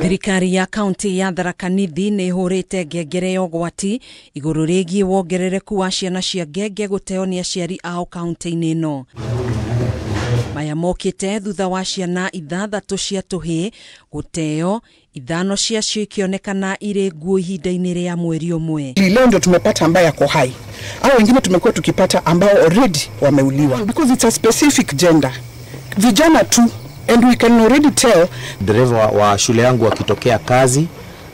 Thirikari ya kaunti ya Tharaka Nithi nĩ ĩhũrĩte ngengere ya ũgwati igũrũ rĩgiĩ wongerereku wa ciana cia ngenge gũteo nĩ aciari ao kaunti-inĩ ĩno. Maya mokĩte thutha wa ciana 6 cia tũhĩĩ gũteo, 5 ciacio ikĩonekana irĩ nguo ihinda-inĩ rĩa mweri ũmwe. Leo ndio tumepata ambaye ako hai, au wengine tumekuwa tukipata ambao already wameuliwa because it's a specific gender, vijana tu, and we can already tell. Dereva wa shule yangu akitokea kazi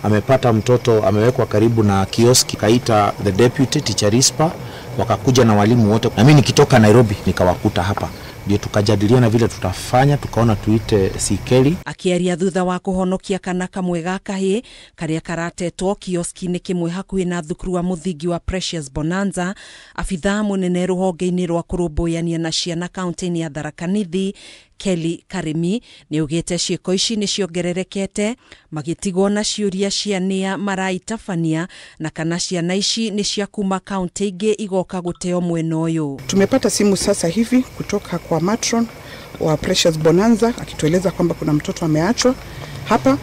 amepata mtoto amewekwa karibu na kioski, kaita the deputy teacher Rispa, wakakuja na walimu wote, na mimi nikitoka Nairobi nikawakuta hapa, ndio tukajadiliana vile tutafanya, tukaona tuite Sikeli. Akiaria thutha wa kuhonokia kana kamwe ga kahĩ karia karatetwo kioski-inĩ kĩmwe hakuhĩ na thukuru wa mũthingi wa Precious Bonanza, abithaa mũnene rũhonge-inĩ rwa kũrũmbũyania na ciana kaunti-inĩ ya Tharaka Nithi Kelly Karimi nĩaugĩte ciĩko ici nĩ ciongererekete magĩtigwo na ciũria cia nĩa maraitabania na kana ciana ici nĩ cia kuma kaunti ingĩ igoka gũteo mwena ũyũ. Tumepata simu sasa hivi kutoka kwa matron wa Precious Bonanza akitueleza kwamba kuna mtoto ameachwa hapa,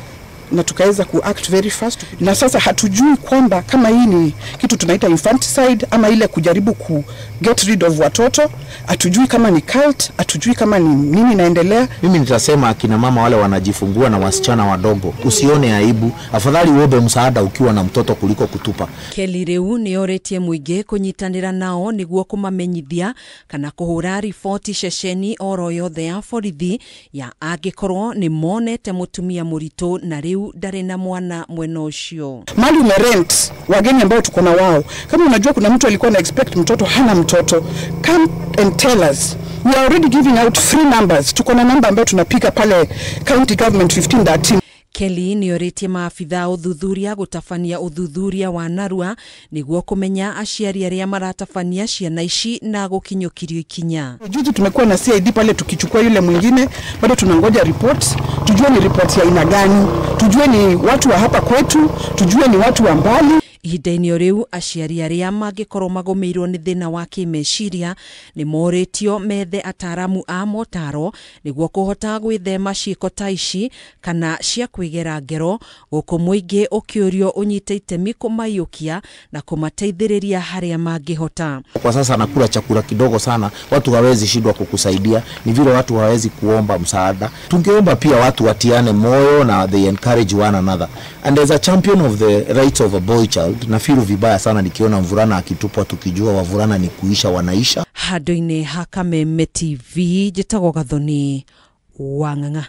na tukaweza ku act very fast. Na sasa hatujui kwamba kama hii ni kitu tunaita infanticide ama ile kujaribu ku get rid of watoto, hatujui kama ni cult, hatujui kama ni nini inaendelea. Mimi nitasema akina mama wale wanajifungua na wasichana wadogo, usione aibu, afadhali uombe msaada ukiwa na mtoto kuliko kutupa. Kelly riu nĩorĩtie mũingĩ kũnyitanĩra nao nĩguo kũmamenyithia kana kũhũra riboti ceceni oro yothe ya borithi ya angĩkorwo nĩ monete mũtumia mũritũ na rĩu ndarĩ na mwana mwena ũcio. Mali ume rent wageni ambao tuko na wao, kama unajua kuna mtu alikuwa na expect mtoto hana mtoto, come and tell us. We are already giving out free numbers. Tuko na namba ambayo tunapiga pale county government 1513. Kelly nĩorĩtie maabithaa ũthuthuria gũtabania ũthuthuria wa narua nĩguo kũmenya aciari arĩa maratabania ciana ici na gũkinyũkirio ikinya. Juzi tumekuwa na CID pale tukichukua yule mwingine, bado tunangoja report, tujue ni report ya aina gani, tujue ni watu wa hapa kwetu, tujue ni watu wa mbali. Ihinda-inĩ o rĩu aciari arĩa mangĩkorwo magũmĩirwo nĩ thĩna wa kĩmeciria nĩ morĩtio methe ataaramu a motaro nĩguo kũhota gwĩthema ciĩko ta ici kana cia kwĩgera ngero, gũkũ mũingĩ ũkĩũrio ũnyite itemi kũmaiyũkia na kũmateithĩrĩria harĩa mangĩhota. Kwa sasa nakula chakula kidogo sana, watu hawezi shindwa kukusaidia, ni vile watu hawezi kuomba msaada. Tungeomba pia watu watiane moyo na they encourage one another. And as a champion of the rights of a boy child, nafiru vibaya sana nikiona mvulana akitupwa, tukijua wavulana ni kuisha wanaisha. Handũ-inĩ ha Kameme TV, njĩtagwo Gathoni Wang'ang'a.